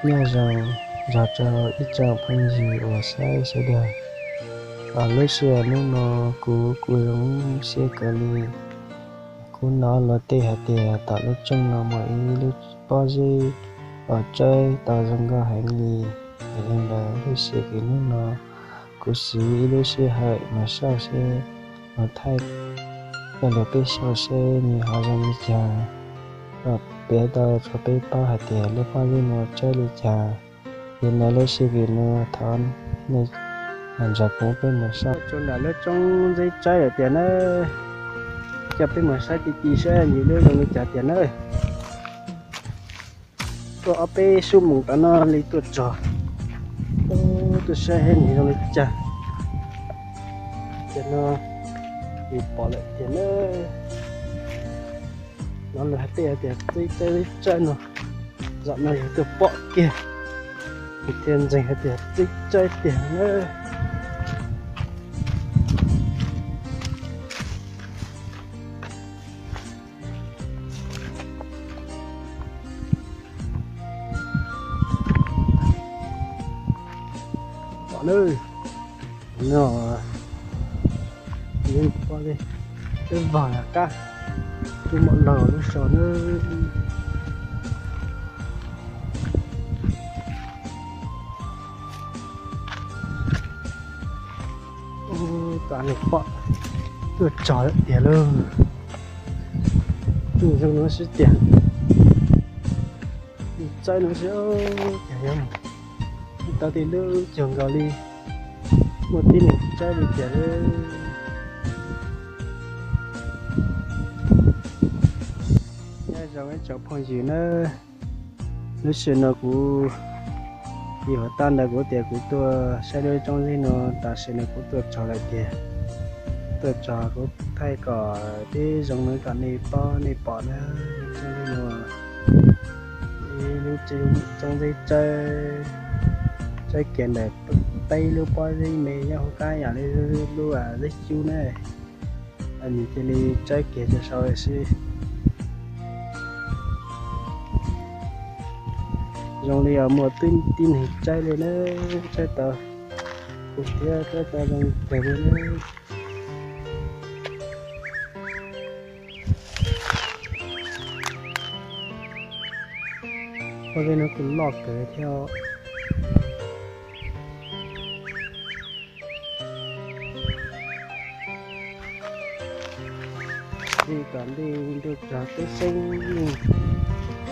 Nyob zoo, nrog rau ib tsoom phooj ywg uas saib sawv daws. Lub sij hawm hnub no kuv kuj zoo siab kawg li. Kuv hnov luag tej hais tias tom lub roob no muaj ib lub pob zeb uas tsawb tau zoo nkauj heev li. Yog li ntawd lub sij hawm hnub no kuv siv ib lub sij hawm mus saib seb, mus thaij coj los peb saib seb nws ho zoo li cas, kom piav tau rau peb paub hais tias lub pob zeb no tsawb li cas. Yog li ntawd lub sij hawm no thov nej nrog kuv peb mus saib tsuas nram lub roob ntxeb tsawb lawm tiag na. Coj peb mus saib ti ti seb nws lub zoo li cas tiag na. Tuaj ob peb xuab moos tom no li tuaj txog, tuaj saib seb nws zoo li cas. Ces no yus pom lawm tiag na. Hnov luag hais tias txeb tsawb teb tsawb no, zaum no yog tuaj pom kiag, thiaj ntseeg hais tias txeb tsawb tiag na. Pom na, no yeej pom li, twb vog lawm qab, twb muaj laug lub zos na. Ub, tam no pom tuaj txog lawm tiag lauj. Nws zoo no sib tiag, nws tsawb no sib tiag, yog tau tej lub cuag nkaus li muaj tib neeg tsawb li tiag lauj. Nyob zoo ib tsoom phooj ywg nawb. Lub sij hawm no kuv, yog ua tag ntawd kuv tias kuv tuaj saib lub roob zeb no, tam sim no kuv tuaj txog lawm tiag. Tuaj txog kuv thaij kom tib zoo no kom nej paub nej pom na. Lub roob zeb no, ib lub roob zeb tsawb, tsawb kiag ntawm peb lub pob zeb me nyob hauv qab yam li lub zeb cub na. Nws cia li tsawb kiag rau saud lawm xwb. Zoo li muaj tib neeg tsawb li na, tsawb tau, kuv thiab tsawb tau zoo kawg li na. Ua li no kuj loj kawg thiab. Vim kom ntuj ntuj tsav teb xeeb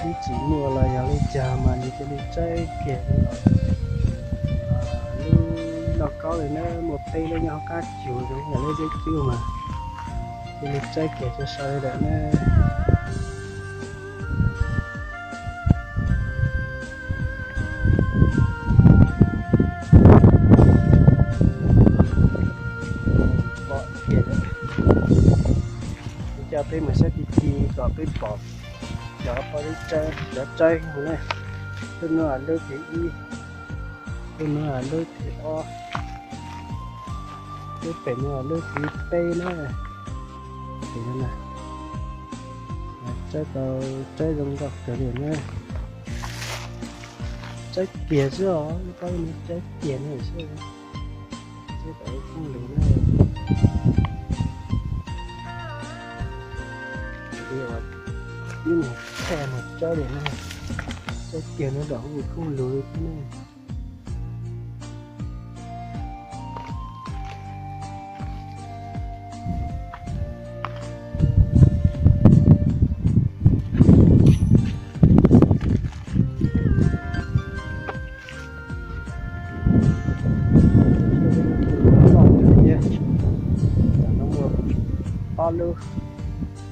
ib txwm muaj los yog li cas mas nws cia li tsawb kiag li os. Lub lauj kaub li na muaj peb lub nyob hauv qab cub zoo yam lub zeb cub mas cia li tsawb kiag rau saud li lawm na. Pom kiag lawm. Kuv coj peb mus saib ti ti kom peb pom cov pob zeb tsawb, cov tsawb na. Lub no lub thib ib, lub no lub thib ob, lub pem no lub thib peb na. Pem no na, tsawb tau, tsawb zoo nkauj kawg li na. Tsawb kiag xwb os, lub pob zeb no tsawb kiag na xwb. Tsawb tau koob lug na. Li uas ib mus thaj mus tsawb li na, tsawb kiag no tau koob lug li thiab na. Ob lub,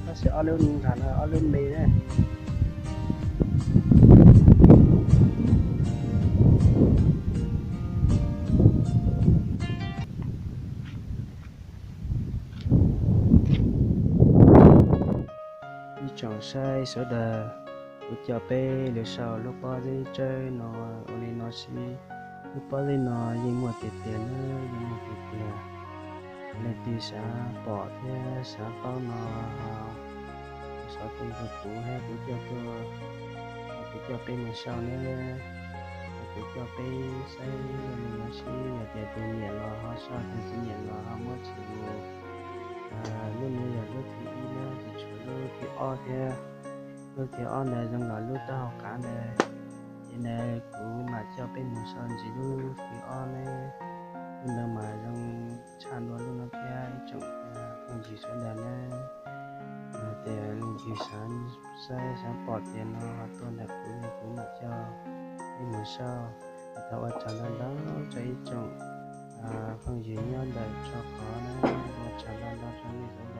tab sis ob lub nrad no ob lub me na. Ib tsoom saib sawv daws, kuv coj peb los saib lub pob zeb tsawb no ua li no xwb. Lub pob zeb no yeej muaj tiag tiag na, yeej muaj tiag tiag. Leej twg xav pom thiab xav paub no, xov tooj rau kuv thiab kuv coj tuaj, kuv coj peb mus saib nawb. kuv coj peb saib li no seb yog tias tus nyiam los ho soj, tus tsis nyiam los ho muab tshwm mus. Lub no yog lub thib ib na, tsis tshuav lub thib ob thiab. Lub thib ob ntawd zoo nkaus lub taub hau qav ntawd. Ces ntawd kuv mam coj peb mus so ntsis lub thib ob ne. Lub ntawd mas zoo tshaj dua lub no thiab ib tsoom phooj ywg sawv daws na. Yog tias leej twg xav saib xav pom tias no ho tuaj ntawm kuv, kuv mam coj peb mus so. Thov ua tsaug ntau ntau rau ib tsoom phooj ywg nyob ntawm txhua qhov na, ua tsaug ntau ntau rau nej sawv